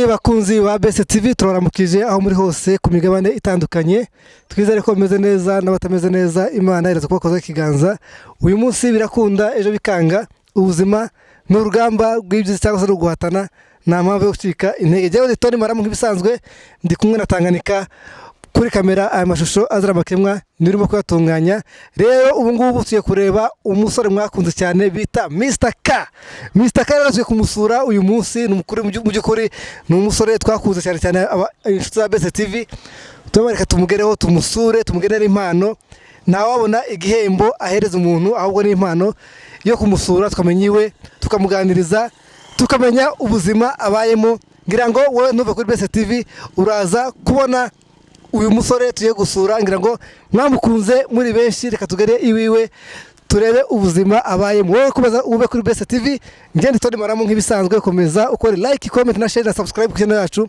Inshuti bakunzi ba Best TV, turaramukije aho muri hose ku migabane itandukanye. Twizere ko bameze neza, n'abatameze neza Imana iraza kubakozaho ikiganza. Uyu munsi birakunda, ejo bikanga. Ubuzima ni urugamba rw'ibyiza cyangwa se guhatana, nta mpamvu yo gucika intege. Jyewe ni Tony Maramu nk'ibisanzwe, ndi kumwe na Tanganyika kuri kamera. Aya mashusho azira amakemwa nirimo kuyatunganya. Rero ubu ngubu tugiye kureba umusore mwakunze cyane bita Mr K. Mr K rero tugiye kumusura uyu munsi. Ni umukuru, mu by'ukuri ni umusore twakunze cyane cyane inshuti za Best TV. Tubareka tumugereho, tumusure, tumugenere impano. Ntawabona igihembo ahereza umuntu, ahubwo ni impano yo kumusura, tukamenya iwe, tukamuganiriza, tukamenya ubuzima abayemo. Ngira ngo wowe ntuve kuri Best TV, uraza kubona uyu musore tugiye gusura. Ngira ngo mwamukunze muri benshi. Reka tugere iwiwe turebe ubuzima abayemo. Wowe komeza ube kuri Best TV. Ngende Tony Maramu nk'ibisanzwe. Komeza ukore like, comment na share na subscribe ku channel yacu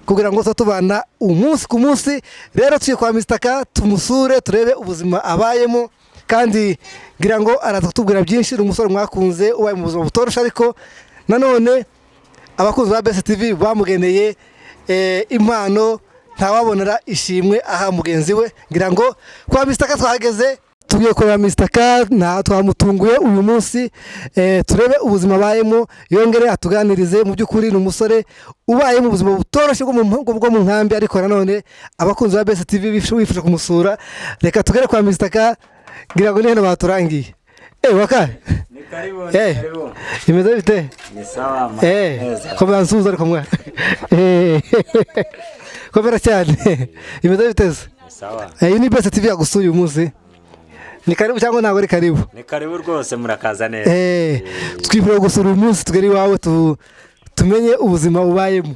kugira ngo tuba tubana umunsi ku munsi. Rero tugiye kwa Mr K, tumusure, turebe ubuzima abayemo, kandi ngira ngo araza kutubwira byinshi. Ni umusore mwakunze ubaye mu buzima butoroshe, ariko nanone abakunzi ba Best TV bamugeneye impano. Ntawabonera ishimwe aha mugenzi we. Ngira ngo kwa Mr K twahageze, tugiye kureba Mr K. Nta twamutunguye uyu munsi. Turebe ubuzima abayemo, yongere atuganirize. Mu by'ukuri ni umusore ubaye mu buzima butoroshye bwo mu nkambi, ariko nanone abakunzi ba Best TV bifuje kumusura. Reka tugere kwa Mr K. Ngira ngo ni hano baturangiye. Waka. Ni karibu, ni karibu. Imeze bite? Ni sawa. Neza. Komera nsuhuza ariko mwana. Komera cyane. Imeze bite se? Ni sawa. Iyi ni Best TV yagusuye uyu munsi. Ni karibu cyangwa ntabwo ari karibu? Ni karibu rwose, murakaza neza. Twifuje gusura uyu munsi, tugere iwawe tumenye ubuzima ubayemo.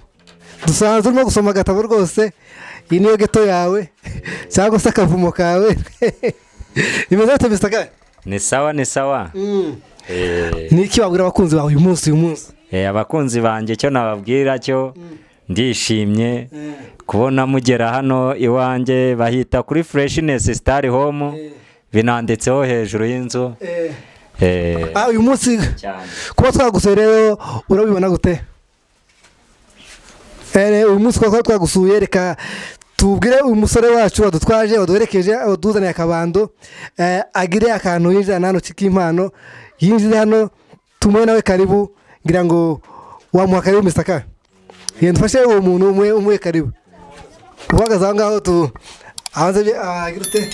Dusanzwe urimo gusoma agatabo rwose. Iyi niyo ghetto yawe cyangwa se akavumo kawe. Bimeze bite, Mr K? Ni sawa, ni sawa. Ni iki wabwira abakunzi bawe uyu munsi? Abakunzi banjye, icyo nababwira cyo, ndishimye kubona mugera hano iwanjye. Bahita kuri Freshness Star Home, binanditseho hejuru y'inzu. Uyu munsi cyane. Kuba twagusuye rero urabibona gute? Uyu munsi kuba twagusuye, reka tubwire uyu musore wacu wadutwaje, waduherekeje, waduzaniye akabando, agire akantu yinjirana hano k'impano, yinjire hano tumuhe nawe karibu. Ngira ngo wamuha karibu, Mr K. Genda ufashe uwo muntu umuhe, umuhe karibu. Uhagaze aho ngaho tu hanze agira ute?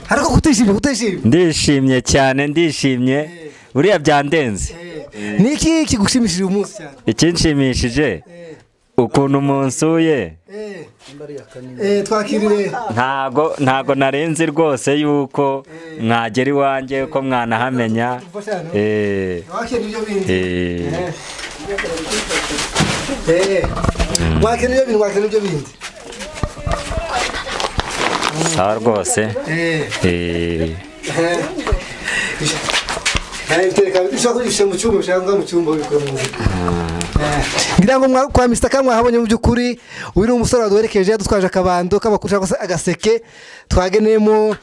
Ariko kutishimye, kutishimye? Ndishimye cyane, ndishimye, buriya byandenze. Ni iki kigushimishije uyu munsi cyane? Ikinshimishije, ukuntu munsuye. Twakirire. Ntago narenze rwose yuko mwagera iwanjye, ko mwanahamenya. Wakira ibyo bindi. Wakira ibyo bindi, wakira ibyo bindi. Sawa rwose. Ushobora kugishyira mu cyumba cyangwa mu cyumba ubikora mu nzu. Ngira ngo kwa Mr K mwahabonye. Mu by'ukuri uyu ni umusore waduherekeje, yadutwaje akabando k'abakuru cyangwa se agaseke twageneyemo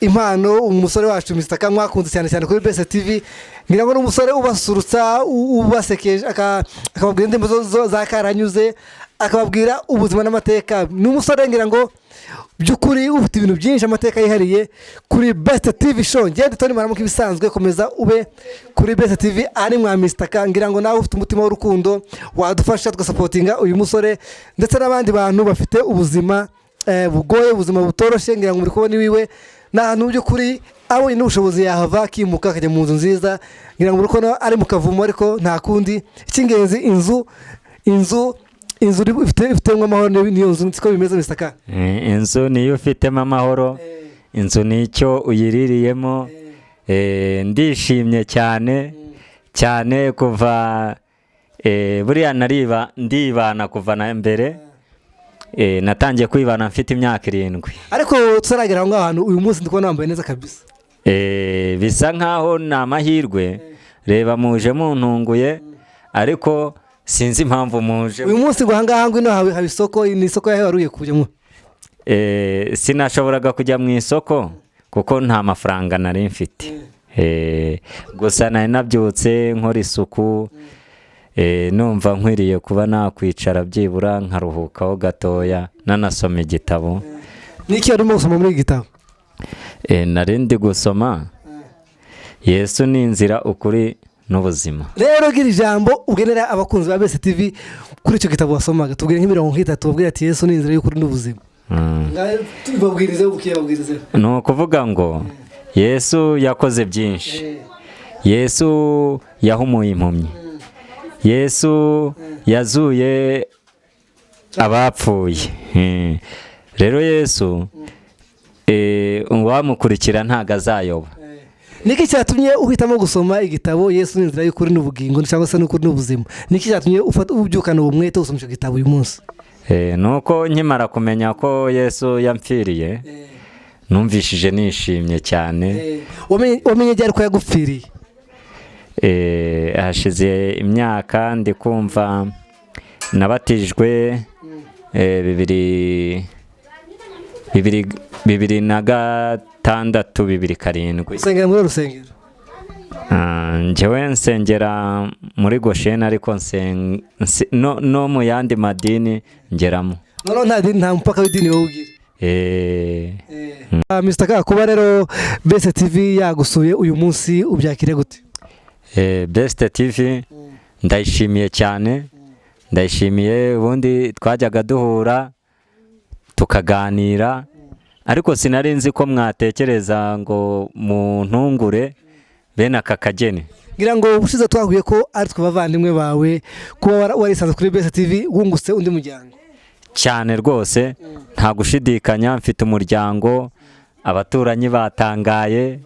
impano umusore wacu Mr K mwakunze cyane cyane kuri Best TV. Ngira ngo ni umusore ubasurutsa, ubasekeje, akababwira indirimbo za karanyuze, akababwira ubuzima n'amateka. Ni umusore ngira ngo by'ukuri ufite ibintu byinshi, amateka yihariye kuri Best TV Show. Ngende Tony Maramuka ibisanzwe, komeza ube kuri Best TV. Ari mwa Mr K. Ngira ngo nawe ufite umutima w'urukundo wadufasha tugasapotinga uyu musore ndetse n'abandi bantu bafite ubuzima bugoye, ubuzima butoroshye. Ngira ngo muri kubona iwiwe ni ahantu mu by'ukuri abonye n'ubushobozi yahava akimuka akajya mu nzu nziza. Ngira ngo muri kubona ari mu kavumo, ariko nta kundi. Icy'ingenzi, inzu ifitemo amahoro niyo nzu. Siko bimeze, Mr K? Inzu niyo ufitemo amahoro, inzu nicyo uyiririyemo. Ndishimye cyane cyane kuva buriya nariba ndibana kuva na mbere. Natangiye kwibana mfite imyaka 7. Ariko tutaragera aho ngaho hantu, uyu munsi ndi kubona wambaye neza kabisa. Bisa nkaho ni amahirwe. Reba muje muntunguye, ariko sinzi impamvu muje. Uyu munsi ngo ahangaha ngwino haba isoko. Ni isoko yawe wari ugiye kujyamo? Sinashoboraga kujya mu isoko kuko nta mafaranga nari mfite. Gusa nari nabyutse nkora isuku. Numva nkwiriye kuba nakwicara byibura nkaruhukaho gatoya, nanasoma igitabo. Niki warimo gusoma muri iki gitabo? Nari ndi gusoma Yesu ni inzira, ukuri n'ubuzima. Rero gira ijambo ugenera abakunzi ba Best TV kuri icyo gitabo wasomaga. Tubwire nk'imirongo nk'itatu, babwire ati Yesu ni inzira y'ukuri n'ubuzima. Babwirizeho bukiye, babwirizeho. Ni ukuvuga ngo Yesu yakoze byinshi. Yesu yahumuye impumyi, Yesu yazuye abapfuye. Rero Yesu, uwamukurikira ntago azayoba. Niki cyatumye uhitamo gusoma igitabo Yesu ni inzira y'ukuri n'ubugingo, cyangwa se n'ukuri n'ubuzima? Niki cyatumye ubyukana uwo mwete usoma icyo gitabo uyu munsi? Nuko nkimara kumenya ko Yesu yampfiriye, numvishije nishimye cyane. Wamenye ryari ko yagupfiriye? Hashize imyaka, ndi kumva nabatijwe 2006, 2007. Usengera muri uru rusengero? Njyewe nsengera muri Gosheni, ariko no mu yandi madini ngeramo. Noneho nta dini, nta mupaka w'idini wowe ugira? Mr. Ka, kuba rero Best TV yagusuye uyu munsi, ubyakire gute? Best TV ndayishimiye cyane, ndayishimiye. Ubundi twajyaga duhura tukaganira, ariko sinari nzi ko mwatekereza ngo muntungure bene aka kageni. Ngira ngo ubushize twahuye ko ari twe bavandimwe bawe. Kuba warisanze kuri Best TV, wungutse undi muryango. Cyane rwose, nta gushidikanya, mfite umuryango. Abaturanyi batangaye.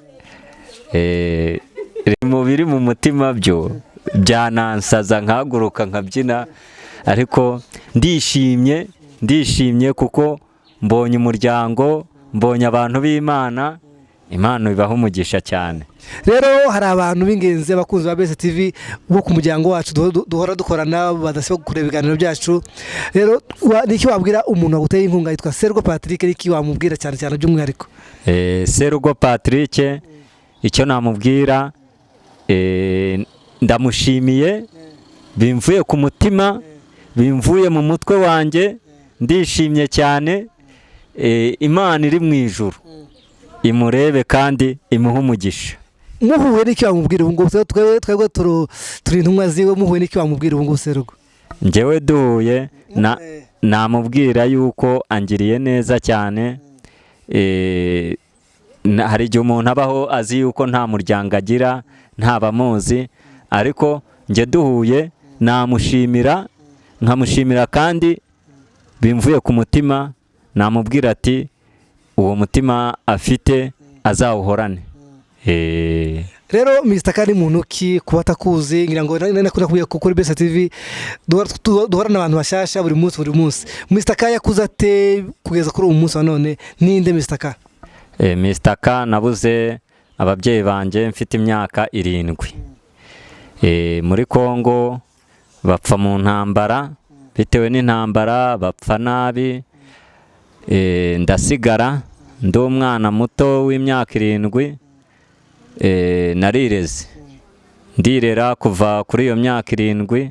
Mu biri mu mutima byo byanansaza nkahaguruka nkabyina, ariko ndishimye, ndishimye kuko mbonye umuryango, mbonye abantu b'Imana. Imana ibaha umugisha cyane. Rero hari abantu b'ingenzi, abakunzi ba Best TV bo ku muryango wacu duhora dukorana, badasiba kureba ibiganiro byacu. Rero niki wabwira umuntu waguteye inkunga yitwa Sergo Patrick? Niki wamubwira cyane cyane by'umwihariko? Serugo Patrick, icyo namubwira, ndamushimiye bimvuye ku mutima, bimvuye mu mutwe wanjye. Ndishimye cyane. Imana iri mu ijuru imurebe kandi imuhe umugisha. Muhuye n'iki wamubwira ubu ngubu? Twebwe turi intumwa ziwe. Muhuye n'iki wamubwira ubu ngubu, Serugo? Njyewe duhuye namubwira yuko angiriye neza cyane. Hari igihe umuntu abaho azi yuko nta muryango agira, nta bamuzi, ariko njye duhuye namushimira, nkamushimira kandi bimvuye ku mutima. Namubwira ati uwo mutima afite azawuhorane. Rero Mr. Kari muntu ki kuba atakuzi? Ngira ngo nakubwiye ko kuri Best TV duhorana abantu bashasha buri munsi, buri munsi. Mr. K yakuze ate kugeza kuri uyu munsi wa none? Ninde Mr. K? Mr. K, nabuze ababyeyi banjye mfite imyaka 7. Muri Congo bapfa mu ntambara, bitewe n'intambara bapfa nabi. Ndasigara ndi umwana muto w'imyaka 7. Narireze, ndirera kuva kuri iyo myaka 7,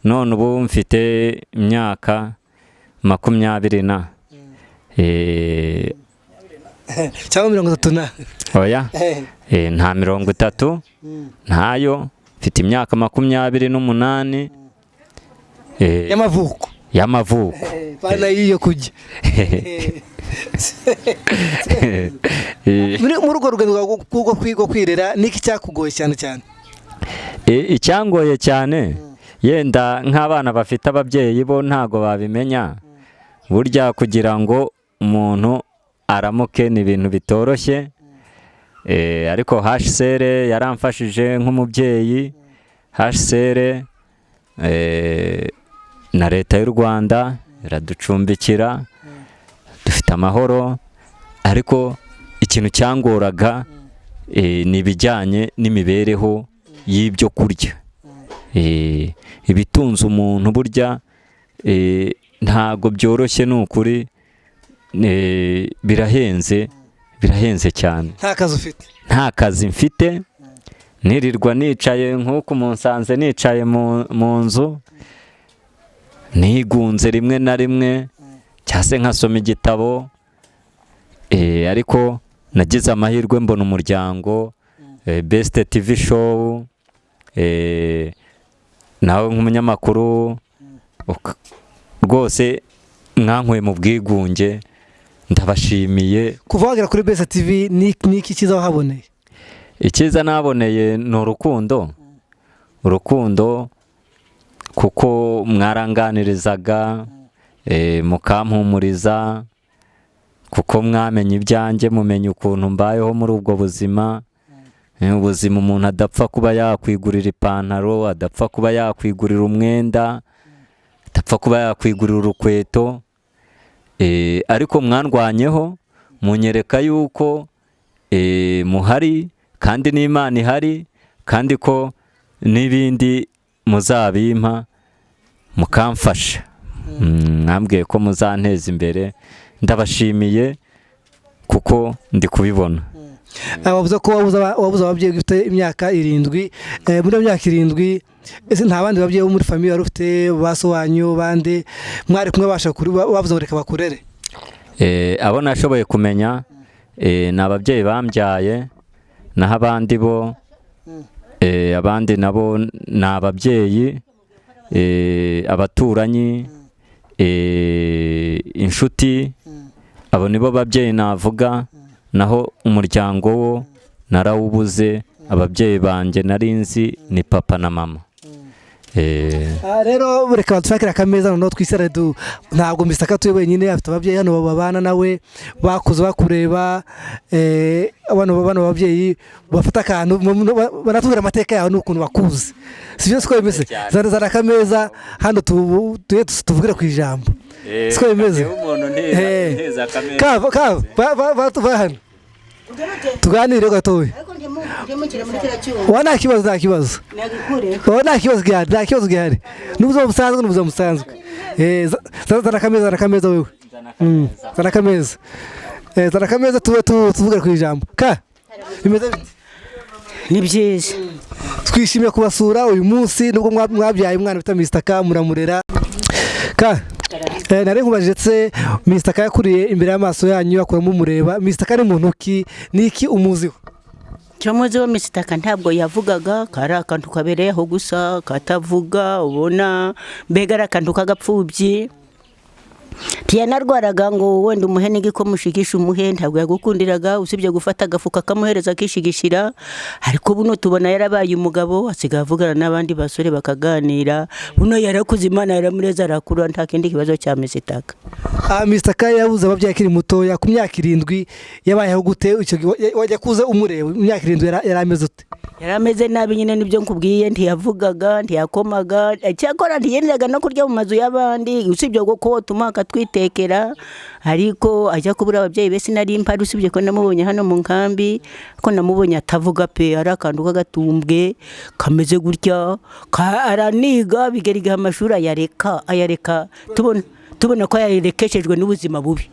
none ubu mfite imyaka 20 na Cyangwa 30 na? Oya. Nta 30 ntayo mfite, imyaka 28 y'amavuko. Y'amavuko. Pana y'iyo kujya muri urwo rugendo rwo kwirera, niki cyakugoye cyane cyane? Icyangoye cyane, yenda nk'abana bafite ababyeyi bo ntago babimenya. Burya kugira ngo umuntu aramuke ni ibintu bitoroshye. Ariko HCR yaramfashije nk'umubyeyi, HCR na leta y'u Rwanda iraducumbikira, dufite amahoro. Ariko ikintu cyangoraga ni ibijyanye n'imibereho y'ibyo kurya. Ibitunze umuntu burya ntago byoroshye, ni ukuri. Birahenze, birahenze cyane. Nta kazi ufite? Nta kazi mfite. Nirirwa nicaye nk'uku munsanze nicaye mu nzu, nigunze rimwe na rimwe, cyangwa se nkasoma igitabo. Ariko nagize amahirwe mbona umuryango, Best TV Show, nawe nk'umunyamakuru rwose mwankuye mu bwigunge, ndabashimiye. Kuva wagera kuri Best TV ni iki cyiza wahaboneye? Icyiza naboneye ni urukundo, urukundo, kuko mwaranganirizaga, mukampumuriza, kuko mwamenye ibyanjye, mumenye ukuntu mbayeho muri ubwo buzima. Ubuzima umuntu adapfa kuba yakwigurira ipantaro, adapfa kuba yakwigurira umwenda, adapfa kuba yakwigurira urukweto. Ariko mwandwanyeho munyereka yuko muhari, kandi n'Imana ihari, kandi ko n'ibindi muzabimpa mukamfasha. Mwambwiye ko muzanteza imbere, ndabashimiye kuko ndi kubibona. Wavuze ko wabuze ababyeyi ufite imyaka 7. Muri iyo myaka 7 ese nta bandi babyeyi bo muri famille wari ufite, ba so wanyu bande mwari kumwe babasha babuze reka bakurere? Abo nashoboye kumenya ni ababyeyi bambyaye, naho abandi bo abandi nabo ni ababyeyi, abaturanyi, inshuti, abo nibo babyeyi navuga. Naho umuryango wo narawubuze, ababyeyi banjye narinzi ni papa na mama. Rero reka badushakire akameza noneho twisare. Ntabwo Mr. K atuye wenyine, afite ababyeyi hano babana nawe, bakuze bakureba. Bano babyeyi bafata akantu banatubwira amateka yawe n'ukuntu bakuze, si byo? Siko bimeze? Zana akameza hano tuvugire ku ijambo, siko bimeze? Kava hano tuganire gatoya. Wa nta kibazo, nta kibazo, nta kibazo gihari, nta kibazo gihari, n'ubuzima busanzwe, n'ubuzima busanzwe. Zana akameza, zana akameza wewe, zana akameza, zana akameza tube tuvuge ku ijambo. Ka bimeze bite? Ni byiza, twishimiye kubasura uyu munsi nubwo mwabyaye umwana bita Mr. K muramurera. Ka nari nkubajije se Mr. K yakuriye imbere y'amaso yanyu akuramo mureba, Mr. K ni muntu ki, niki umuziho? Cyo muziho Mr. K ntabwo yavugaga, kari akantu kabereyeho gusa katavuga, ubona mbega ari akantu k'agapfubyi. Ntiyanarwaraga ngo wenda umuhe n'igikoma ushigishe umuhe, ntabwo yagukundiraga, usibye gufata agafuka akamuhereza akishigishira. Ariko buno tubona yarabaye umugabo, asigaye avugana n'abandi basore bakaganira. Buno yarakuze, Imana yaramureze arakura, nta kindi kibazo cya Mr. K. Mr. K yabuze ababyeyi akiri mutoya, ku myaka 7 yabayeho gute? Icyo wajya kuza umureba mu myaka 7 yari ameze ute? Yari ameze nabi nyine, nibyo nkubwiye, ntiyavugaga, ntiyakomaga, cyakora ntiyendaga no kurya mu mazu y'abandi, usibye ko tuma akatwitekera. Ariko ajya kubura ababyeyi be sinari mpari, usibye ko namubonye hano mu nkambi, ko namubonye atavuga pe, ari akantu k'agatumbwe kameze gutya, araniga bigera igihe amashuri ayareka, tubona ko yarekeshejwe n'ubuzima bubi,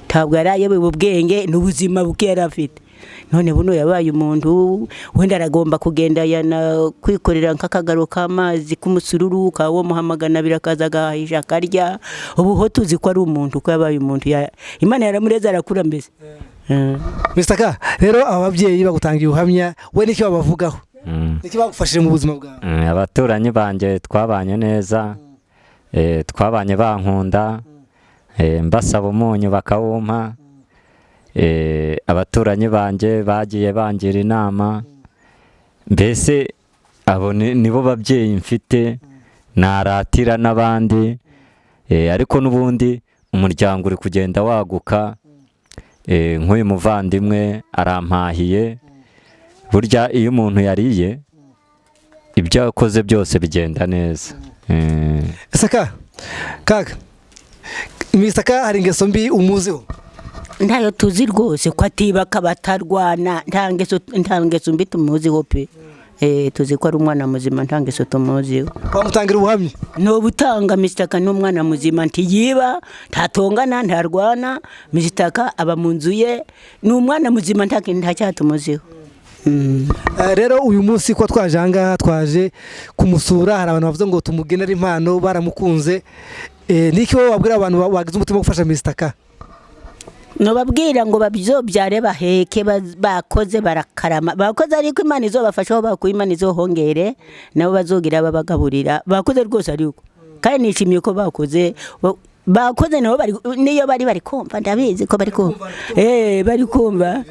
ntabwo yari ayobewe ubwenge n'ubuzima buke yari afite. None buno yabaye umuntu, wenda aragomba kugenda yana kwikorera nk'akagaro k'amazi k'umusururu kawo muhamagana birakaza agahisha akarya. Ubu ho tuzi ko ari umuntu, ko yabaye umuntu, Imana yaramureze arakura mbese. Mr. K, rero aba babyeyi bagutangiye ubuhamya, we n'icyo babavugaho, n'icyo bagufashije mu buzima bwawe? Abaturanyi banjye twabanye neza, twabanye bankunda, mbasaba umunyu bakawumpa. Abaturanyi banjye bagiye bangira inama, mbese abo nibo babyeyi mfite naratira n'abandi. Ariko n'ubundi umuryango uri kugenda waguka. Nk'uyu muvandimwe arampahiye, burya iyo umuntu yariye ibyo yakoze byose bigenda neza. Saka kaga Mr. K hari ingeso mbi umuziho? Ntayo tuzi rwose, ko atibaka batarwana, nta ngeso mbi tumuziho pe. Tuzi ko ari umwana muzima, nta ngeso tumuziho. Bamutangira ubuhamya? No butanga Mr. K ni umwana muzima, ntiyiba, ntatongana, ntarwana. Mr. K aba mu nzu ye, ni umwana muzima, nta cyaha tumuziho. Rero uyu munsi ko twaje aha ngaha, twaje kumusura, hari abantu bavuze ngo tumugenere impano, baramukunze. Niki wowe wabwira abantu wagize umutima wo gufasha Mr. K? Nobabwira ngo bazobyare baheke, bakoze barakarama, bakoze, ariko Imana izobafasha aho bakuye, Imana izohongere, nabo bazogira babagaburira. Bakoze rwose, ariko kandi nishimiye ko bakoze, bakoze nabo bari, niyo bari kumva, ndabizi ko bari kumva, bari kumva,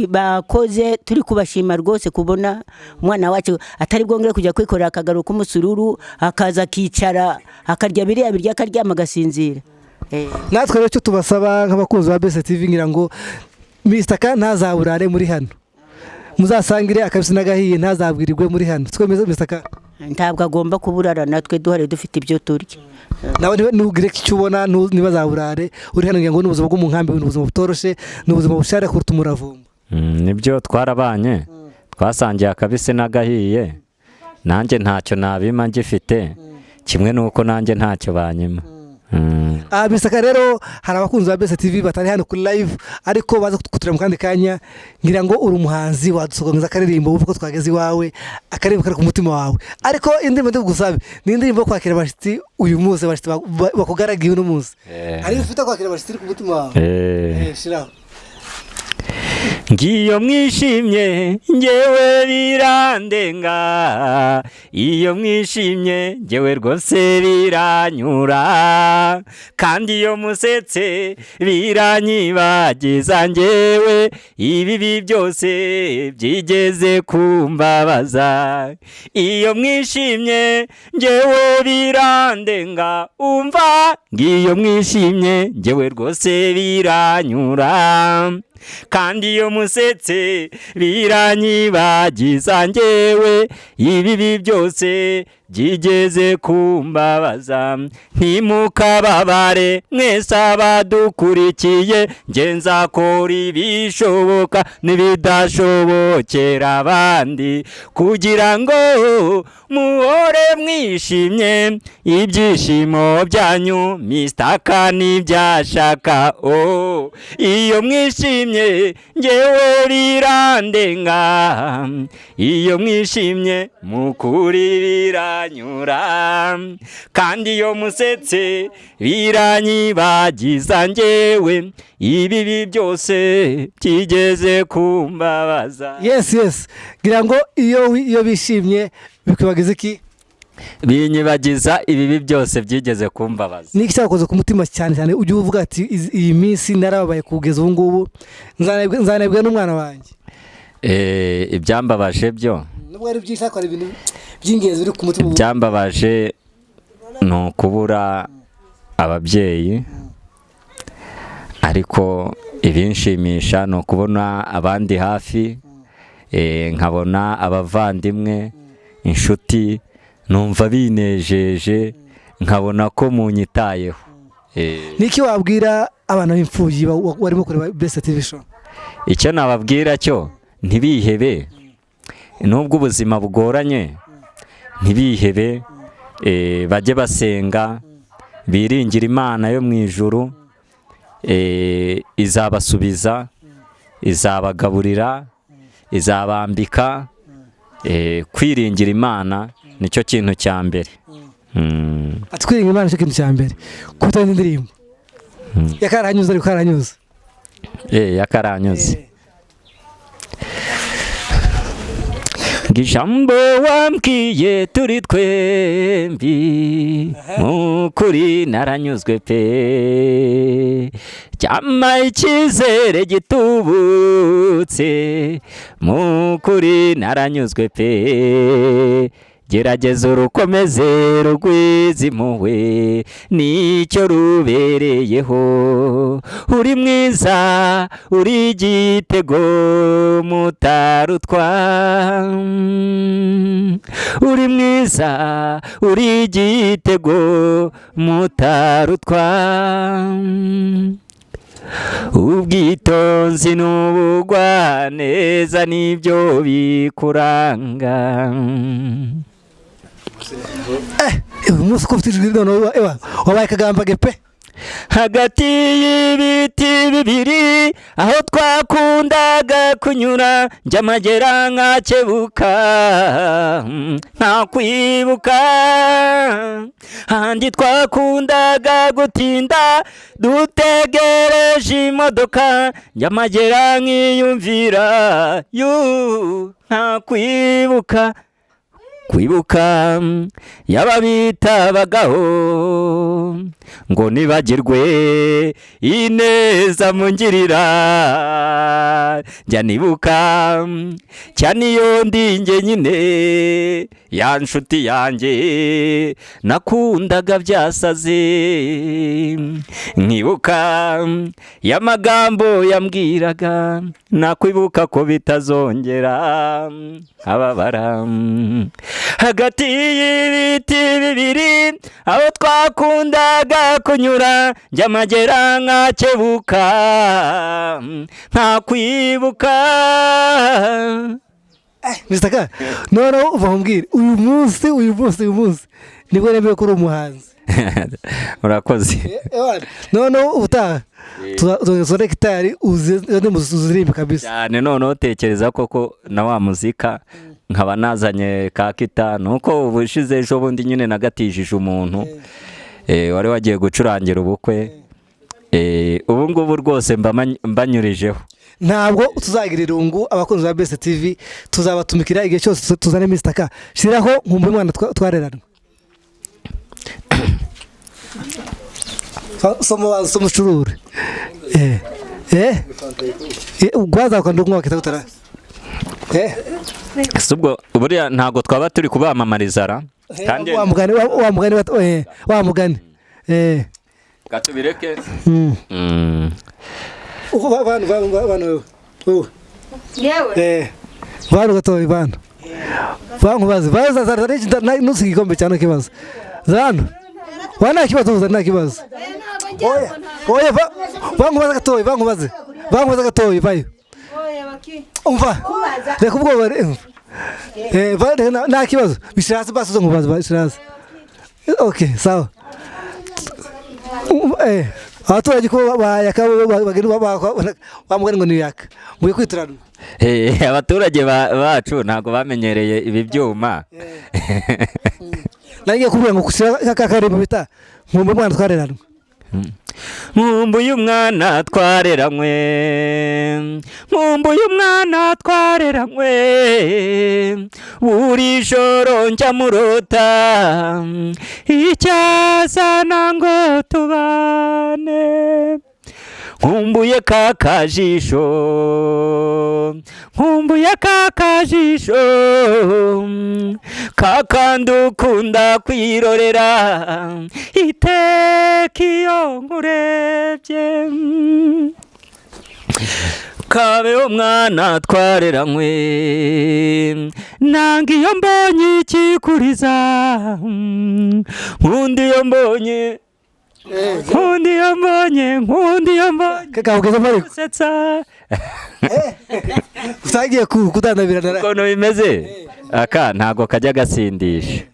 bakoze, turi kubashima rwose kubona umwana wacu atari bwongere kujya kwikorera akagaru k'umusururu, akaza akicara akarya biriya birya, akaryama agasinzira. Natwe rero icyo tubasaba nk'abakunzi ba Best TV, ngira ngo Mr. K ntazaburare muri hano, muzasangire akabisi n'agahiye, ntazabwirirwe muri hano. Twemeze Mr. K? Ntabwo agomba kuburara natwe duhari dufite ibyo turya. Nawe ntugire icyo ubona, ntibazaburare uri hano. Ngira ngo ni ubuzima bwo mu nkambi, ni ubuzima butoroshe, ni ubuzima bushare kuruta umuravumba. Nibyo, twarabanye, twasangiye akabisi n'agahiye, nanjye ntacyo nabima ngifite, kimwe n'uko nanjye ntacyo banyima. Mr. K, rero hari abakunzi ba Best TV batari hano kuri live, ariko baza kutureba mu kandi kanya. Ngira ngo uri umuhanzi, wadusogoneza akaririmbo wumva ko twageze iwawe, akaririmbo kari ku mutima wawe. Ariko indirimbo ndigusabe ni indirimbo yo kwakira abashyitsi uyu munsi, abashyitsi bakugaragiye uno munsi. Hari ufite kwakira abashyitsi iri ku mutima wawe? Shiraho. Ngiyo mwishimye ngewe birandenga, iyo mwishimye ngewe rwose biranyura, kandi iyo musetse biranyibagiza ngewe ibibi byose byigeze kumbabaza. Iyo mwishimye ngewe birandenga, umva, ngiyo mwishimye ngewe rwose biranyura, kandi iyo musetse biranyibagiza ngewe ibibi byose byigeze kumbabaza. Ntimukababare mwese abadukurikiye, nge nzakora ibishoboka n'ibidashobokera abandi, kugira ngo muhore mwishimye, ibyishimo byanyu Mr. K n'ibyashaka. Oh, iyo mwishimye ngewe birandenga, iyo mwishimye mukuri biranyura, kandi iyo musetse biranyibagiza ngewe ibibi byose byigeze kumbabaza. Yes, ngira ngo iyo bishimye bikwibagiza iki? Binyibagiza ibibi byose byigeze kumbabaza. Niki cyakoze ku mutima cyane cyane, ujye uvuga ati iyi minsi narababaye, kugeza ubu ngubu nzanebwa n'umwana wanjye? Ibyambabaje byo Nubwo ari byinshi, ariko hari ibintu by'ingenzi biri ku mutima ubu. Ibyambabaje ni ukubura ababyeyi, ariko ibinshimisha ni ukubona abandi hafi, nkabona abavandimwe, inshuti, numva binejeje, nkabona ko munyitayeho. Niki wabwira abana b'imfubyi barimo kureba Best TV Show? Icyo nababwira cyo, ntibihebe nubwo ubuzima bugoranye, ntibihebe, bajye basenga, biringire Imana yo mu ijuru, izabasubiza, izabagaburira, izabambika. Kwiringira Imana nicyo kintu cya mbere. Ati kwiringira Imana nicyo kintu cya mbere. Kubita indirimbo yakaranyuze, ariko karanyuze. Yakaranyuze. Ijambo wambwiye turi twembi, mukuri naranyuzwe pe, cyama icyizere gitubutse, mukuri naranyuzwe pe, gerageza urukomeze rugwize impuhwe, nicyo rubereyeho, uri mwiza uri igitego mutarutwa, uri mwiza uri igitego mutarutwa, ubwitonzi n'ubugwaneza nibyo bikuranga. Uyu munsi uko ufite ijwi noneho, wabaye akagambage pe. Hagati y'ibiti bibiri. bibiri aho twakundaga kunyura, njya amagera nkakebuka ntakwibuka. Handi twakundaga gutinda dutegereje imodoka, njya amagera nkiyumvira yu ntakwibuka. Kwibuka yababitabagaho ngo nibagirwe ineza mungirira, njya nibuka cyane iyo ndi njye nyine ya nshuti yanjye nakundaga byasaze, nkibuka y'amagambo yambwiraga, nakwibuka ko bitazongera ababara. Hagati y'ibiti bibiri aho twakundaga kunyura, njya amagera nkakebuka ntakwibuka. Mr. K, noneho uva umbwire uyu munsi uyu munsi uyu munsi nibwo nemeye ko uri umuhanzi. Urakoze. Noneho ubutaha tuzone gitari uziririmbe kabisa. Cyane. Noneho tekereza koko na wa muzika nkaba nazanye ka kita, nuko ubushize ejo bundi nyine nagatijije umuntu wari wagiye gucurangira ubukwe. Ubu ngubu rwose mbanyurijeho. Ntabwo tuzagira irungu abakunzi ba Best TV, tuzabatumikira igihe cyose tuzane Mr. K. Shiraho nkumva umwana twareranwe. Somo somo ucurure. Gwaza kwanda kunywa kitagutara. Ubwo buriya ntabwo twaba turi kubamamariza ra? Kandi wa mugani wa mugani wa mugani. Katubireke. Uko bantu bantu wewe. Yewe. Bantu gatoyi bantu. Bantu bazi baza zarare nusi igikombe cyane kibazo. Zano. Wana kibazo nta kibazo. Oya, oya bantu baza gatoyi bantu baze. Bantu baza gatoyi bayo. Oya baki. Umva. Reka ubwoba nta kibazo. Bishirazi basuzo nkubaza bishirazi. Okay, sawa. Abaturage ko bayaka bagenda bamugana ngo ni yaka. Muye kwitirana. Abaturage bacu ntago bamenyereye ibi byuma. Nagiye kubwira ngo kushira kakarembo bita nkumbuye umwana twareranwe. Nkumbuye umwana twareranwe, nkumbuye umwana twareranwe, buri joro njya murota icyazana ngo tubane. Nkumbuye ka kajisho, nkumbuye ka kajisho, kakandi ukunda kwirorera iteka iyo nkurebye. Kabe umwana twareranwe, nanga iyo mbonye ikikuriza, nkunda iyo mbonye, nkundi iyo mbonye, nkundi iyo mbonye kakugeza muri gusetsa. Utangiye kudandabirana ukuntu bimeze. Aka ntago kajya gasindisha.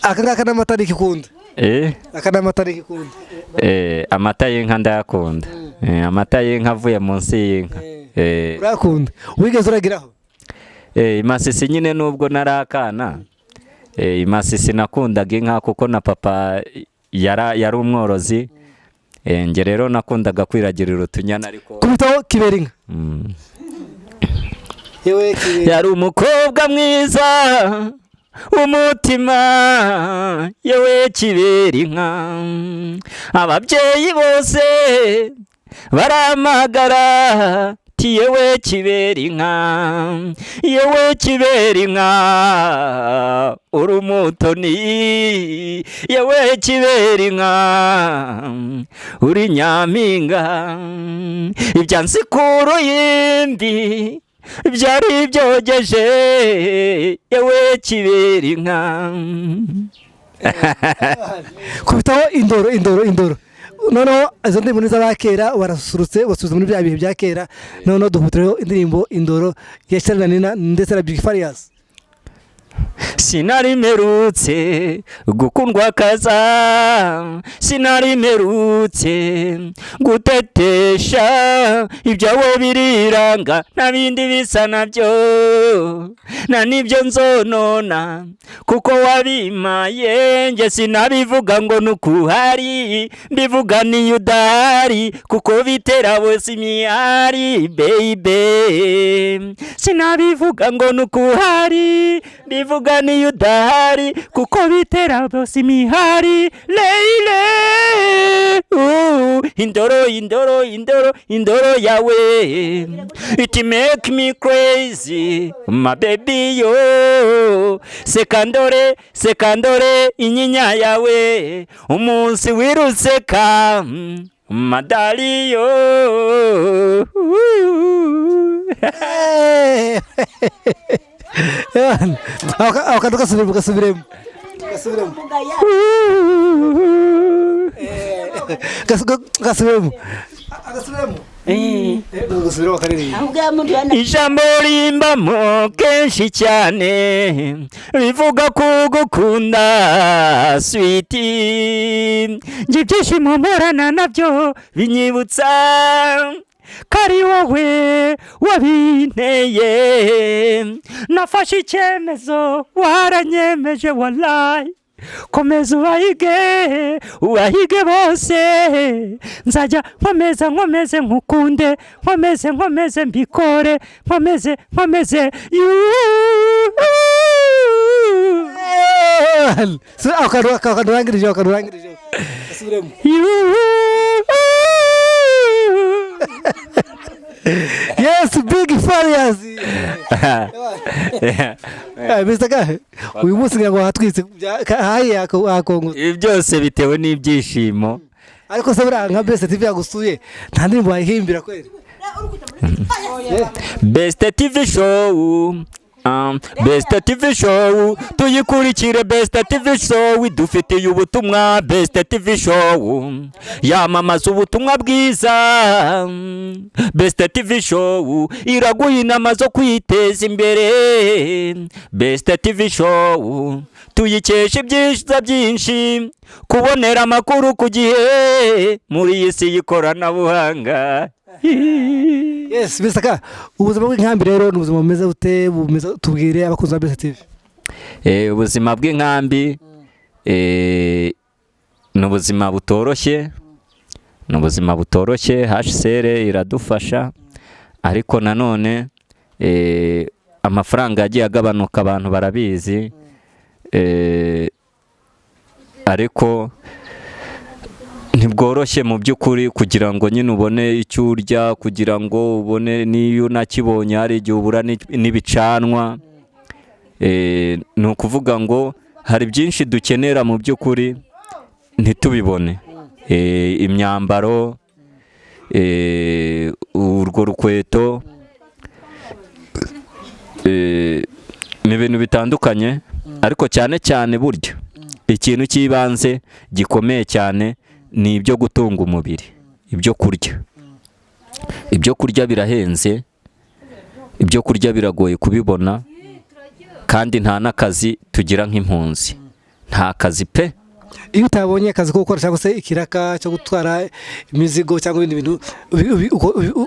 Aka ngaka n'amata nikikunda. Aka n'amata nikikunda. Amata y'inka ndayakunda. Amata y'inka avuye munsi y'inka. Urakunda. Wigeze uragiraho? Imasisi nyine nubwo narakana. Imasisi nakundaga inka kuko na papa yari umworozi. Nge rero nakundaga kwiragirira utunyana ariko kubitaho kibera inka. Yewe kibera. Yari umukobwa mwiza umutima, yewe kibera inka. Ababyeyi bose baramagara ti yewe kibera inka, yewe kibera inka, uri umutoni, yewe kibera inka, uri nyampinga. Ibyansi ku yindi byari byogeje, yewe kibera inka. Kubitaho indoro indoro indoro. Noneho izo ndirimbo n'iz'abakera barasusurutse basubiza muri bya bihe bya kera. Noneho duhutiraho indirimbo indoro ya Charly na Nina ndetse na Big Farious. Sinari mperutse gukundwa kaza, sinari mperutse gutetesha, ibyawe biriranga nta bindi bisa nabyo, nta n'ibyo nzonona kuko wabimaye. Njye sinabivuga ngo nukuhari, mbivuga niyo udahari, kuko bitera bose imihari baby. Sinabivuga ngo nukuhari, mbivuga niyo udahari, kuko bitera bose imihari leile. Indoro, indoro, indoro, indoro yawe, it make me crazy, my baby yo. Sekandore, sekandore, inyinya yawe, umunsi wiruseka madaliyo. Ako kantu gasubiremo, gasubiremo, gasubiremo, gasubiremo, gasubiremo, gasubiremo akaririmba. Ijambo rimbamo kenshi cyane rivuga kugukunda sweetie, njye ibyishimo mporana nabyo binyibutsa ko ari wowe wabinteye. Nafashe icyemezo, waranyemeje walayi, komeza ubahige, ubahige bose, nzajya nkomeza, nkomeze nkukunde, nkomeze, nkomeze mbikore, nkomeze, nkomeze. Ako kantu, ako kantu urangirijeho, ako kantu urangirijeho, gasubiremo. Yes, big farious. Mr. Gahe, uyu munsi ngira ngo hatwitse hayi hakongotse. Ibi byose bitewe n'ibyishimo. Ariko se buriya nka Best TV yagusuye, nta ndirimbo wayihimbira kweli? Best TV show, Best TV show tuyikurikire, Best TV show idufitiye ubutumwa, Best TV show yamamaza ubutumwa bwiza, Best TV show iraguha inama zo kwiteza imbere, Best TV show tuyikesha ibyiza byinshi, kubonera amakuru ku gihe muri iyi si y'ikoranabuhanga. Yes, Mr. Ka, ubuzima bw'inkambi rero ni ubuzima bumeze bute? Bumeze, tubwire abakunzi ba Best TV. Ubuzima bw'inkambi ni ubuzima butoroshye, ni ubuzima butoroshye. HCR iradufasha, ariko nanone amafaranga yagiye agabanuka, abantu barabizi, ariko ntibworoshye mu by'ukuri kugira ngo nyine ubone icyo urya, kugira ngo ubone n'iyo unakibonye hari igihe ubura n'ibicanwa. Ni ukuvuga ngo hari byinshi dukenera mu by'ukuri ntitubibone, imyambaro, urwo rukweto, ni ibintu bitandukanye, ariko cyane cyane burya ikintu cy'ibanze gikomeye cyane ni ibyo gutunga umubiri, ibyo kurya. Ibyo kurya birahenze, ibyo kurya biragoye kubibona, kandi nta n'akazi tugira nk'impunzi, nta kazi pe. Iyo utabonye akazi ko gukora cyangwa se ikiraka cyo gutwara imizigo cyangwa ibindi bintu,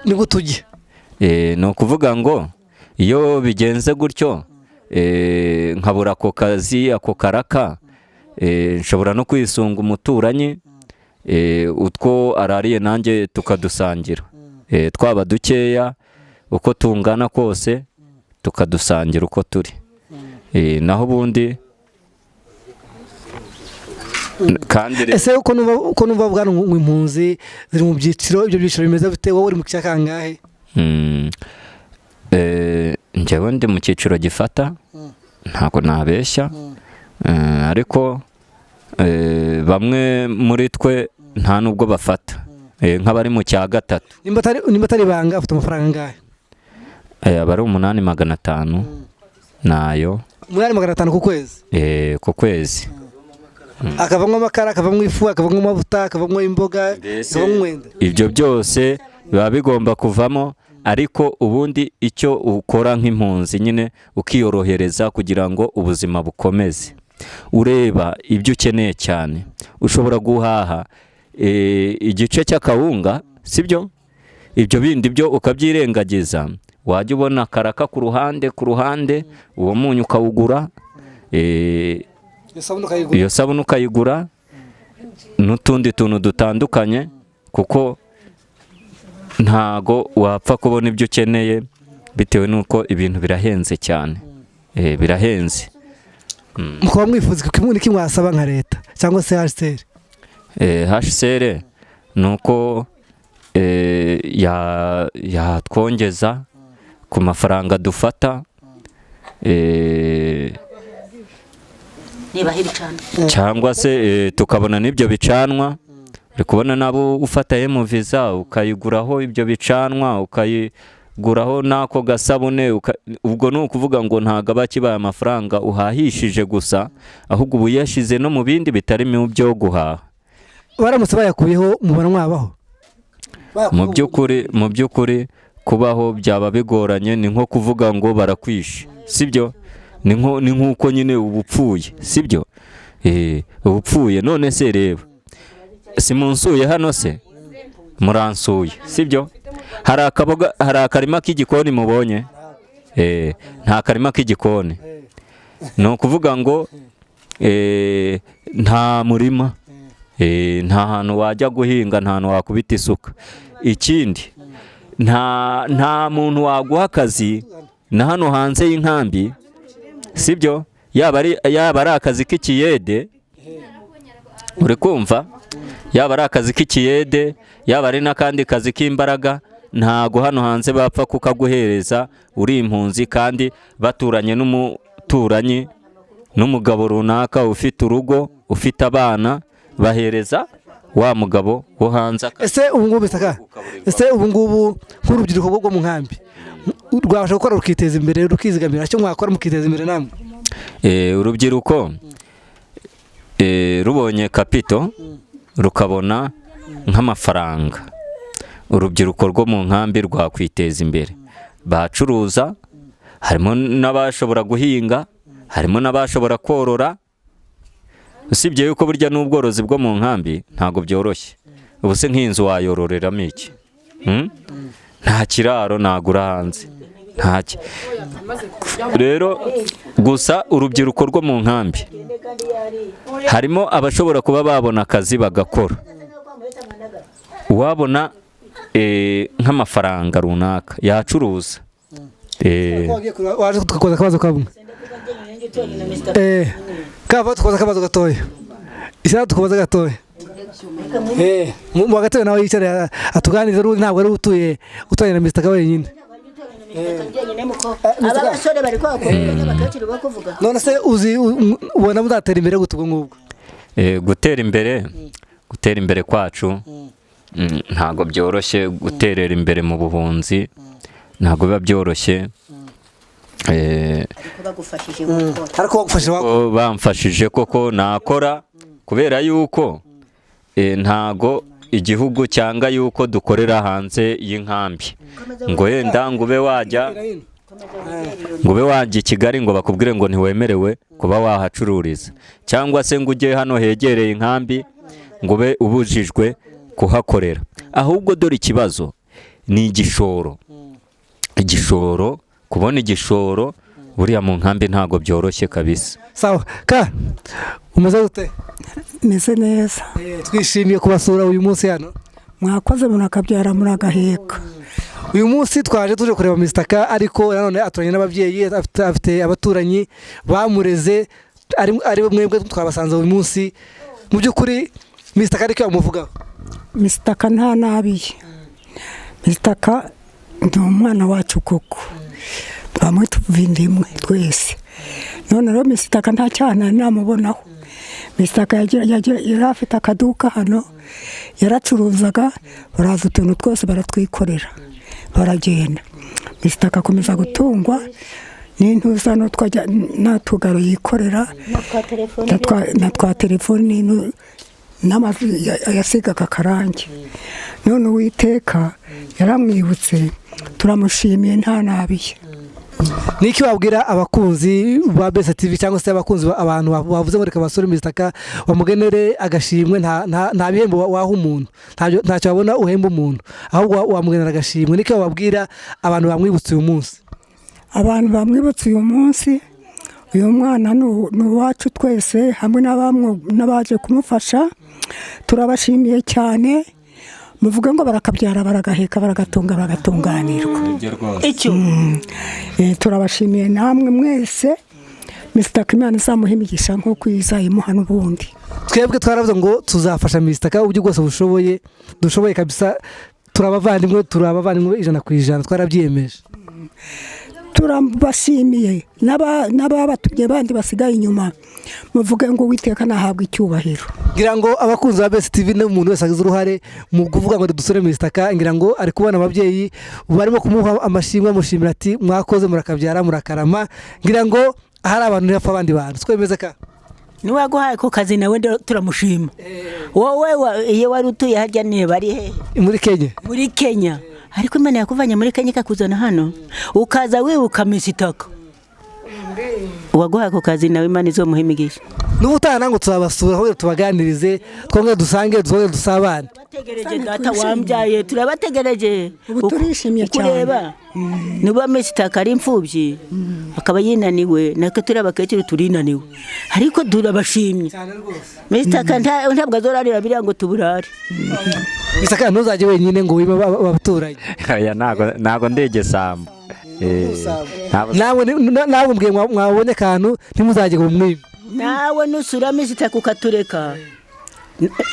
nibwo tujya. Ni ukuvuga ngo iyo bigenze gutyo, nkabura ako kazi, ako karaka, nshobora no kwisunga umuturanyi, utwo arariye nanjye tukadusangira, twaba dukeya uko tungana kose tukadusangira uko turi, naho ubundi kandi Ese uko numva bwana ngo impunzi ziri mu byiciro, ibyo byiciro bimeze bite? Wowe uri mu cya kangahe? Njyewe ndi mu cyiciro gifata, ntabwo nabeshya, ariko bamwe muri twe nta nubwo bafata, nk'abari mu cya gatatu. Nimba atari ibanga, afite amafaranga angahe? Aba ari 8,500 nayo. 8,500 ku kwezi? Ku kwezi. Akavamo amakara, akavamo ifu, akavamo amavuta, akavamo imboga, akavamo umwenda. Ibyo byose biba bigomba kuvamo, Ariko ubundi icyo ukora nk'impunzi nyine ukiyorohereza kugira ngo ubuzima bukomeze, ureba ibyo ukeneye cyane. Ushobora guhaha igice cy'akawunga, sibyo? Ibyo bindi byo ukabyirengagiza, wajya ubona karaka ku ruhande, uwo munyu ukawugura, iyo sabune ukayigura, n'utundi tuntu dutandukanye, kuko ntago wapfa kubona ibyo ukeneye bitewe n'uko ibintu birahenze cyane. Birahenze. Mukaba mwifuza iki mwasaba nka leta cyangwa se HCR? HCR ni uko yatwongeza ku mafaranga dufata, cyangwa se tukabona n'ibyo bicanwa. Uri kubona nabo ufata visa ukayiguraho ibyo bicanwa, ukayiguraho n'ako gasabune, ubwo ni ukuvuga ngo ntago aba akibaye amafaranga uhahishije gusa, ahubwo ubu yashize no mu bindi bitari mu byo guhaha. Baramutse bayakuyeho mubona mwabaho? Mu by'ukuri kubaho byaba bigoranye, ni nko kuvuga ngo barakwishe, sibyo? Ni nk'uko nyine ubupfuye, sibyo? Ubupfuye. None se reba, si munsuye hano se muransuye, sibyo? Hari akaboga, hari akarima k'igikoni mubonye? Nta karima k'igikoni. Ni ukuvuga ngo nta murima, nta hantu wajya guhinga, nta hantu wakubita isuka. Ikindi nta muntu waguha akazi na hano hanze y'inkambi, sibyo? Yaba ari akazi k'ikiyede, uri kumva? Yaba ari akazi k'ikiyede, yaba ari n'akandi kazi k'imbaraga, ntago hano hanze bapfa kukaguhereza uri impunzi, kandi baturanye n'umuturanyi n'umugabo runaka ufite urugo, ufite abana, bahereza wa mugabo wo hanze. Ese ubu ngubu bisaka, ese ubu ngubu nk'urubyiruko rwo mu nkambi rwabasha gukora rukiteza imbere, rukizigamira, cyo mwakora mukiteza imbere namwe? Urubyiruko rubonye kapito rukabona nk'amafaranga, urubyiruko rwo mu nkambi rwakwiteza imbere, bacuruza, harimo n'abashobora guhinga, harimo n'abashobora korora. Usibye yuko burya n'ubworozi bwo mu nkambi ntago byoroshye. Ubu se nk'inzu wayororeramo iki? Nta kiraro nagura hanze, ntacyo. Rero gusa urubyiruko rwo mu nkambi harimo abashobora kuba babona akazi bagakora, uwabona nk'amafaranga runaka yacuruza. Waje tukakoza akabazo kamwe, kava tukoza akabazo gatoya, isana tukoza gatoya. Mu gatoya nawe yicara atuganiriza, n'ubundi ntabwo ari utuye uturanye na Mr. wenyine. Abasore bari kwakora bakakiri bakuvuga. None se uzi ubona muzatera imbere gute ubwo ngubwo? Gutera imbere kwacu ntago byoroshye. Guterera imbere mu buhunzi ntago biba byoroshye. Ariko bamfashije koko nakora, kubera yuko ntago igihugu cyanga yuko dukorera hanze y'inkambi, ngo yenda ngo ube wajya i Kigali ngo bakubwire ngo ntiwemerewe kuba wahacururiza, cyangwa se ngo ujye hano hegereye inkambi ngo ube ubujijwe kuhakorera. Ahubwo dore ikibazo ni igishoro. Igishoro, kubona igishoro buriya mu nkambi ntago byoroshye kabisa. Sawa ka umeze gute? Meze neza. Twishimiye kubasura uyu munsi hano. Mwakoze murakabyara muragaheka. Uyu munsi twaje tuje kureba Mr. K, ariko nanone aturanye n'ababyeyi, afite abaturanyi bamureze, ari mwebwe twabasanze uyu munsi. Mu by'ukuri Mr. K ariko yamuvugaho. Mr. K nta nabi. Mr. K ndi umwana wacu koko. Bamwe tuvinda imwe twese. None rero Mr. K nta cyana namubonaho. Mr. K yari afite akaduka hano, yaracuruzaga, baraza utuntu twose baratwikorera, baragenda. Mr. K akomeza gutungwa n'intuza n'utugaro yikorera, na twa telefoni N'amazu yasigaga akarangi. None Uwiteka yaramwibutse, turamushimiye nta nabiye. Niki wabwira abakunzi ba Best TV cyangwa se abakunzi abantu bavuze ngo reka basore Mr. K bamugenere agashimwe? Nta bihembo waha umuntu, ntacyo wabona uhemba umuntu, ahubwo wamugenera agashimwe. Niki wabwira abantu bamwibutse uyu munsi? Abantu bamwibutse uyu munsi, uyu mwana ni uwacu twese hamwe n'abaje kumufasha, turabashimiye cyane. Muvuge ngo barakabyara, baragaheka, baragatunga, baragatunganirwa. Icyo Turabashimiye namwe mwese. Mr. Kimana izamuha imigisha nk'uko izayimuha n'ubundi. Twebwe twaravuze ngo tuzafasha Mr. K uburyo bwose bushoboye, dushoboye kabisa. Turabavandimwe, turabavandimwe 100%, twarabyiyemeje. Turabashimiye n'ababatumye bandi basigaye inyuma, muvuge ngo Uwiteka nahabwa icyubahiro. Ngira ngo abakunzi ba Best TV n'umuntu wese agize uruhare mu kuvuga ngo dusore Mr. K, ngira ngo ari kubona ababyeyi barimo kumuha amashimwe, amushimira ati mwakoze, murakabyara, murakarama. Ngira ngo hari abantu ntibapfa abandi bantu twemeze ka niwaguhaye ako kazi nawe turamushima. Wowe iyo wari utuye harya niba ari hehe? Muri Kenya. Muri Kenya. Ariko Imana yakuvanye muri Kenya ikakuzana hano, ukaza wibuka Mr. K. Uwaguhaye ako kazi nawe Imana izomuha imigisha. N'ubutaha nango tuzabasura aho tubaganirize, twongere dusange, twongere dusabane. Turabategereje data wambyaye, turabategereje. Ubu turishimye cyane. Kureba niba Mr. K ari imfubyi akaba yinaniwe, natwe turi abakecuru turinaniwe, ariko turabashimye. Mr. K ntabwo azorarira biriya ngo tuburare. Mr. K ntuzajye wenyine ngo wime abaturanyi. Oya, ntago ndi igisambo. Nawe mbwiye mwabonye akantu ntimuzajye ngo mumwibe. Nawe nusura Mr. K ukatureka,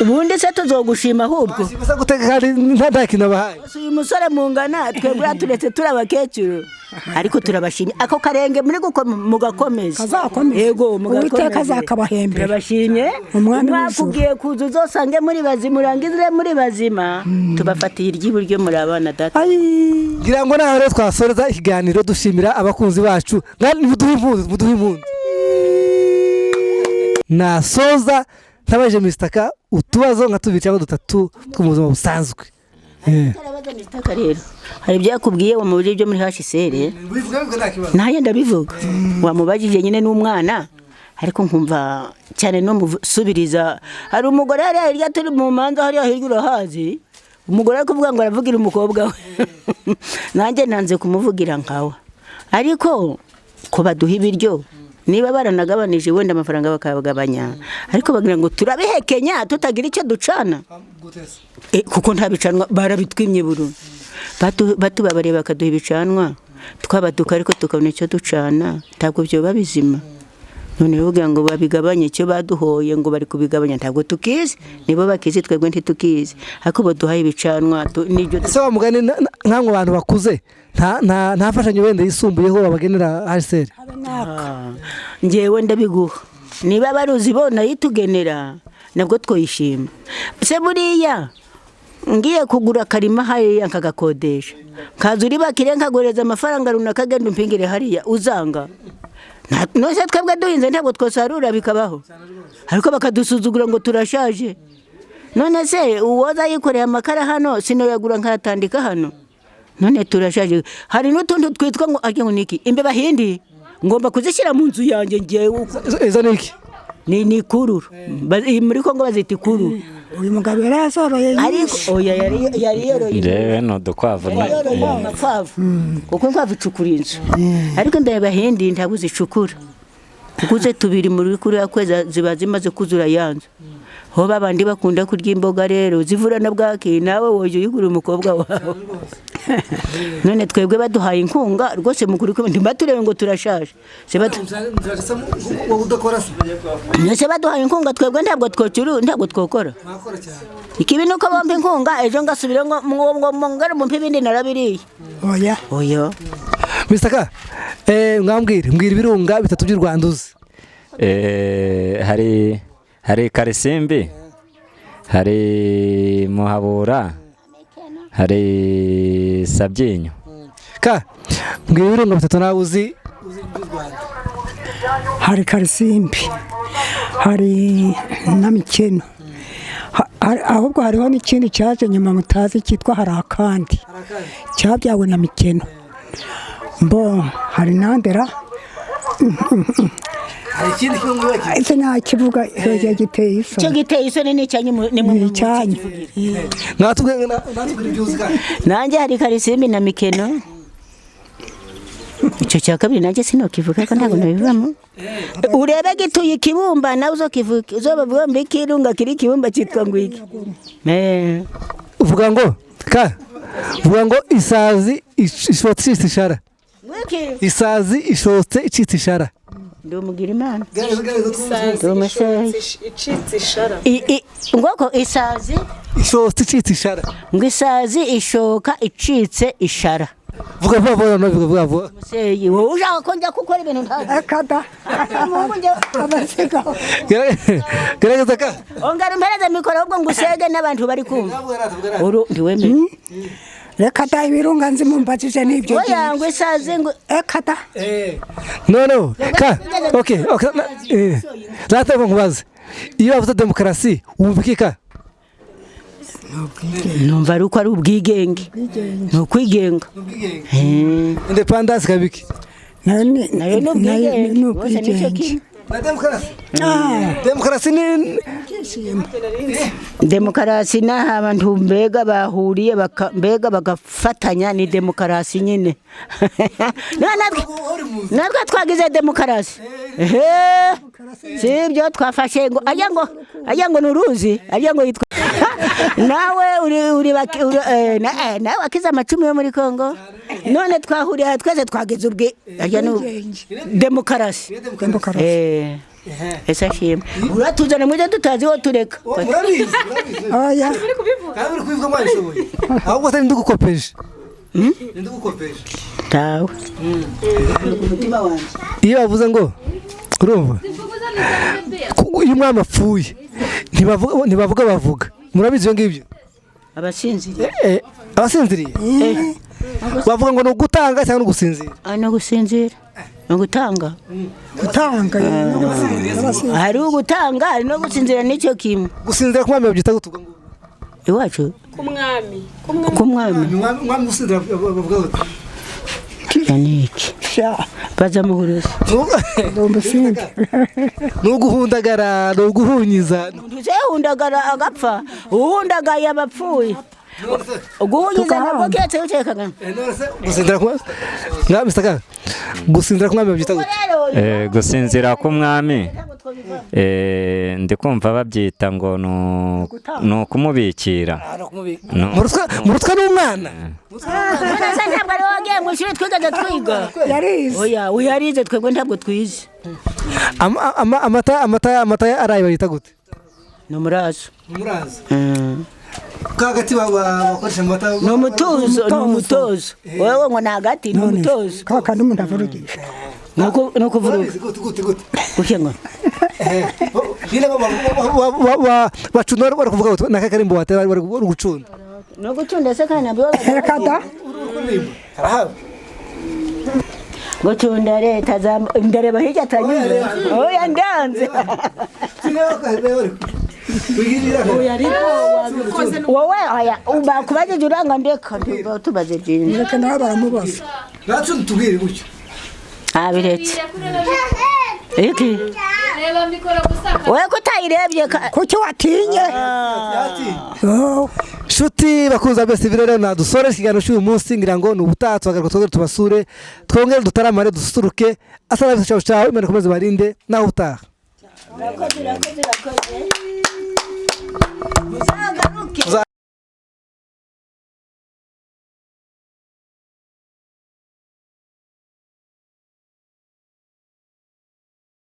ubundi se tuzogushima ahubwo. Basa guteka kandi nta kintu abahaye. Uyu musore mungana twebwe turetse turi abakecuru, ariko turabashimye. Ako karenge muri mugakomeza. Kazakomeza. Yego, mugakomeza. Uwiteka azakabahembera. Turabashimye. Umwami Umwaka w'ijuru. ugiye kuza uzosange muri bazima, urangizire muri bazima. Tubafatiye iry'iburyo muri abana data. Ngira ngo naho rero twasoreza ikiganiro dushimira abakunzi bacu. Muduhe impundu, muduhe impundu. Nasoza ntabaje Mr. K utubazo nka tubiri cyangwa dutatu two mu buzima busanzwe. Tarabaza Mr. K rero, hari ibyo yakubwiye wamubajije byo muri HCR? Naye ndabivuga. Wamubajije nyine n'umwana, ariko nkumva cyane no musubiriza. Hari umugore hariya hirya turi mu manza hariya hirya urahazi, umugore ari kuvuga ngo aravugira umukobwa we. Nanjye nanze kumuvugira nkawe, ariko ko baduha ibiryo niba baranagabanije wenda amafaranga bakabagabanya, ariko bagira ngo turabihekenya tutagira icyo ducana. Kuko nta bicanwa barabitwimye burundu. Batubabariye bakaduha ibicanwa, twabaduka ariko tukabona icyo ducana, ntabwo byoba bizima. None bivuga ngo babigabanye icyo baduhoye, ngo bari kubigabanya, ntabwo tukizi, nibo bakizi twebwe ntitukizi, ariko baduhaye ibicanwa nibyo. Ese wa mugani nkamwe abantu bakuze nta mfashanyo wenda yisumbuyeho babagenera HCR? Njyewe ndabiguha, niba baruzi bona yitugenera nabwo twoyishima. Se buriya ngiye kugura akarima hariya nkagakodesha, nkaza uri bakire nkagoreza amafaranga runaka, agenda umpingire hariya, uzanga? Nose twebwe duhinze ntabwo twosarura bikabaho, ariko bakadusuzugura ngo turashaje. None se uwoza yikoreye amakara hano sinoyagura nkayatandika hano? None turashaje. Hari n'utuntu twitwa ngo arya ngo niki imbeba hindi, ngomba kuzishyira mu nzu yanjye ngewe. Izo niki? Ni ikururu. Muri Kongo bazita ikururu. Uyu mugabo yari yazoroye Ariko oya, yari yoroye. Njyewe ni udukwavu. Yari yoroye amakwavu, kuko inkwavu icukura inzu, ariko imbeba hindi ntabwo zicukura. Kuko tubiri muri kuriya kwezi ziba zimaze kuzura ya nzu. Ho babandi bakunda kurya imboga rero zivura na bwaki, nawe woje uyigura umukobwa wawe. None twebwe baduhaye inkunga rwose mukuri ko ntibaturebe ngo turashaje. Se baduhaye inkunga twebwe ntabwo twocuru, ntabwo twokora. Ikibi nuko bompa inkunga ejo ngasubira ngo ngare mumpe ibindi narabiriye. Oya. Oya. Mr. K, mwambwire, mbwira ibirunga bitatu by'u Rwanda uzi. Hari Karisimbi, hari Muhabura, hari Sabyinyo. Ka mbwira ibirunga bitatu nawe uzi by'u Rwanda. Hari Karisimbi, hari Namikeno, Ahubwo hariho n'ikindi cyaje nyuma mutazi cyitwa hari akandi cyabyawe na Mikeno. Mbo hari nandera. Hari ikindi kimwe mwibagiwe? Ese ntakivuga icyo giteye isoni. Icyo giteye isoni ni icyanyu ni mwe Ni icyanyu. Natubwire ibyo uzi kandi. Nanjye hari Karisimbi na Mikeno. Icyo cya kabiri nanjye sinokivuga ko ntabwo nabivamo. Urebe gituye ikibumba nawe uzokivuga uzobavuga mbi kirunga kiri kibumba cyitwa ngo iki. Uvuga ngo ka uvuga ngo isazi ishotse icitse ishara. Wiki Isazi ishotse icitse ishara. Ndumugira Imana. Isazi icitse ishara. Ngoko isazi ishotse icitse ishara. Ngo isazi ishoka icitse ishara. Vuga vuba vuba no vuga vuba. Museyi wowe ushaka ko njya gukora ibintu ntazi. Akada. Abasigaho. Gerageza ka. Ongera umpereze mikoro ahubwo ngo usege n'abantu bari kumva. Uru ntiwemere. Reka da ibirunga nzi mumbajije n'ibyo. Oya ngo isazi ngo Reka da. No no ka. Okay okay. Rata nkubaze. Iyo bavuze demokarasi wumva iki ka? Numva ari uko ari ubwigenge. Ni ukwigenga. Independence kabiki. Nayo Nayo ni ubwigenge. Na demokarasi. Demokarasi ni demokarasi n'aho abantu mbega bahuriye mbega bagafatanya ni demokarasi nyine. Natwe twagize demokarasi. Si ibyo twafashe ngo ajya ngo ni uruzi ajya ngo yitwa nawe uri nawe wakize amacumu yo muri Kongo none twahuriye twese twagize ubwe ajya ni demokarasi. Ese ashimwe uratuzana mwiza tutazi wo tureka. Murabizi. Oya. Kandi uri kubivuga mwabishoboye. Ahubwo atari ndugukopeje. Ndugukopeje. Tawe. Umutima wanjye. Iyo bavuze ngo urumva iyo umwami apfuye ntibavuga bavuga. Murabizi ibyo ngibyo? Abasinziriye. Abasinziriye? Bavuga ngo ni ugutanga cyangwa gusinzira? No gusinzira. No gutanga. Gutanga. Hari ugutanga hari no gusinzira nicyo kimwe. Gusinzira ku mwami babyita gute ngo? Iwacu? Ku mwami. Ku mwami. Umwami gusinzira bavuga gute? Niki. Baza muhuruza. Nuguhundagara, nuguhunyiza. Ntuzehundagara agapfa, uhundagaye abapfuye. Guhunyiza nabwo ketse uceka Kagame. Gusinzira ku mwami saka. Gusinzira ku mwami babyita gute? Gusinzira ku mwami ndikumva babyita ngo ni ukumubikira. Murutwa n'umwana. None ntabwo ari wagiye mu ishuri twigeze twiga. Yarize. Oya, uyarize twebwe ntabwo twize. Amata araye bayita gute? Ni umurazo. Umurazo. Kagati bakoresha amata. Ni umutuzo, ni umutozo. Wewe ngo ni hagati ni umutozo. Kaka n'umuntu avurugisha. Nuko uvuruga. Gute gute. Guke ngo. Nyine bacunda bari kuvuga ngo naka karimbo watera bari gucunda. No gucunda se kandi nabyo. Reka da. Gucunda leta za ndareba hirya atanyuze. Oya ndanze. Wowe aya ubakubajije uranga ndeka tubaze byinshi. Reka nawe baramubaza. Natwe ntubwire gutyo. Abiretse. Iki? Reba mikoro gusa. Wowe kutayirebye kuki watinye? Shuti bakunza best rero nadusore ikiganiro cy'uyu munsi ngira ngo ni ubutaha twagaruka twongere tubasure twongere dutaramare dususuruke asana bisha cyawe Imana ikomeze barinde naho utaha. Urakoze urakoze urakoze. Muzagaruke.